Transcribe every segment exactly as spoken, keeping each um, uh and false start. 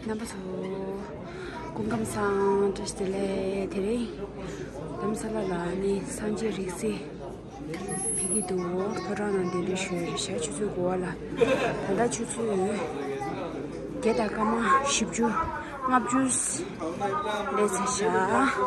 རྣམ་པ་ཚོ་སྐུ་ཁམས་བཟང་། བཀྲ་ཤིས་བདེ་ལེགས། དེ་རིང་རྡ་རམ་ས་ལ་ལ་ནི་སངས་རྒྱས་རིགས་སྲས་ཕེབས་ཀྱི་འདུག་ཕོ་བྲང་ནང་གདན་འདྲེན་ཞུས། ཞག་ཆུ་ཚོད་དགུ་པ་ལ། ད་ལྟ་ཆུ་ཚོད་བརྒྱད་དང་སྐར་མ་བཞི་བཅུ་ལྔ་བཅུ་སླེབས་ཚར་ཤག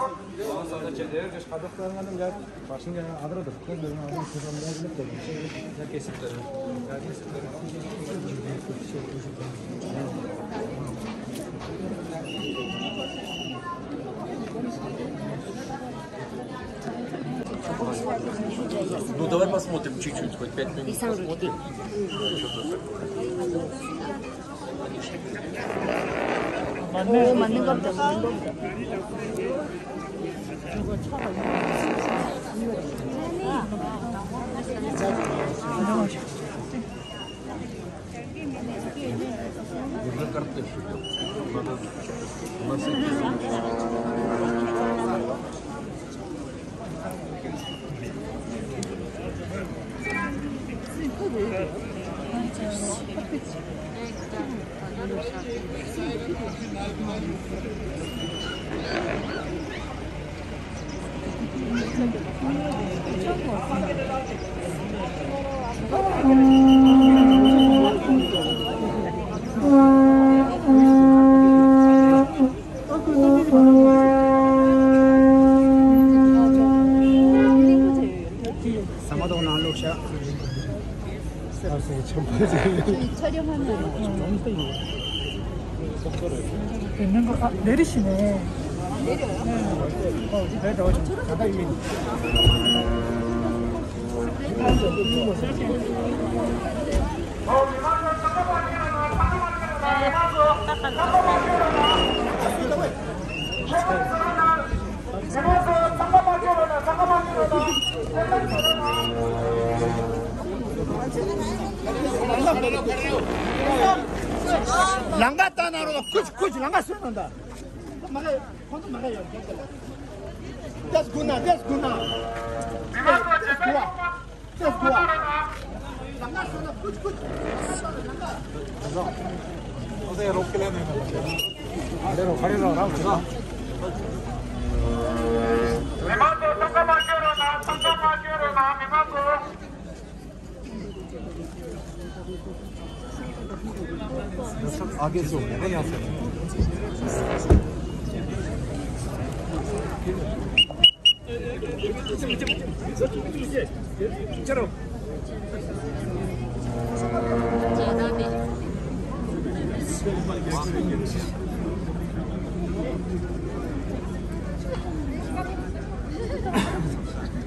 Ну, давай посмотрим чуть-чуть, хоть пять минут посмотрим. ཟ་མ་ཏོག་ནང་བླུགས་ཤག་ལང་ཀ་ལྟ་ན་རོ། ཁུ་ཁུ་ལང་ཀ་སོན་ནོ་ད། མ་ག་ཁོང་ཚོ་མ་ག་ཡོད། That's good now. That's good now. That's good. आगे से हो गया ना, यहाँ से।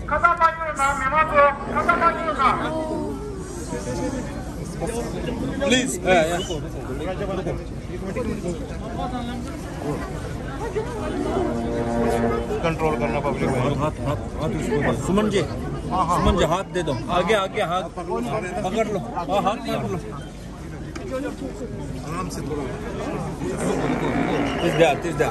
ཁ་སང་མ་ཡོང་ན་མི་མང་ཚོ། ཁ་སང་མ་ཡོང་ན། Please. कंट्रोल करना पब्लिक में। हाथ, हाथ, हाथ, हाथ उसको दो। सुमन जी, सुमन जी, हाथ दे दो। आगे, आगे, हाथ पकड़ लो। हाँ, हाथ पकड़ लो। आराम से थोड़ा। तीस दा, तीस दा।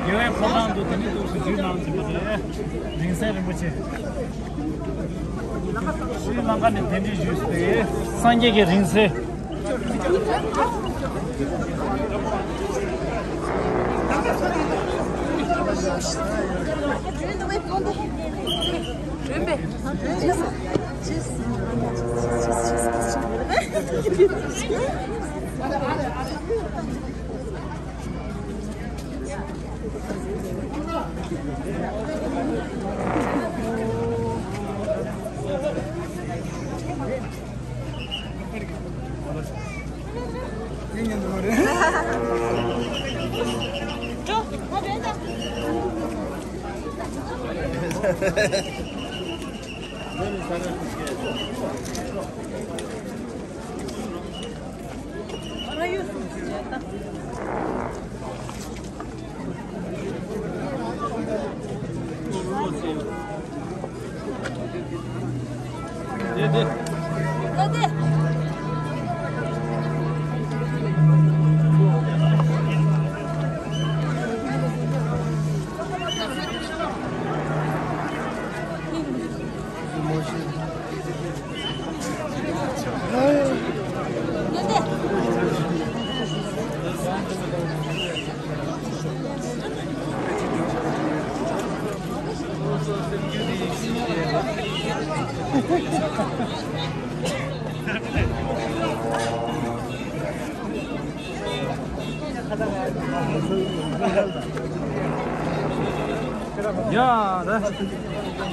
རྒྱལ་བའི་ཕོ་བྲང་དུ་དེ་ནས་འདུག་སུ་རྒྱུད་ནང་འཛིན་པ་རེད། རིང་བསྲེལ་རིན་པོ་ཆེ། ཤྲི་ལང་ཀ་ནས་གདན་འདྲེན་ཞུས་ཏེ། སངས་རྒྱས་ཀྱི་རིང་བསྲེལ། ཡ་ད།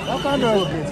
ད་གང་འདྲ་ཡོད་གི།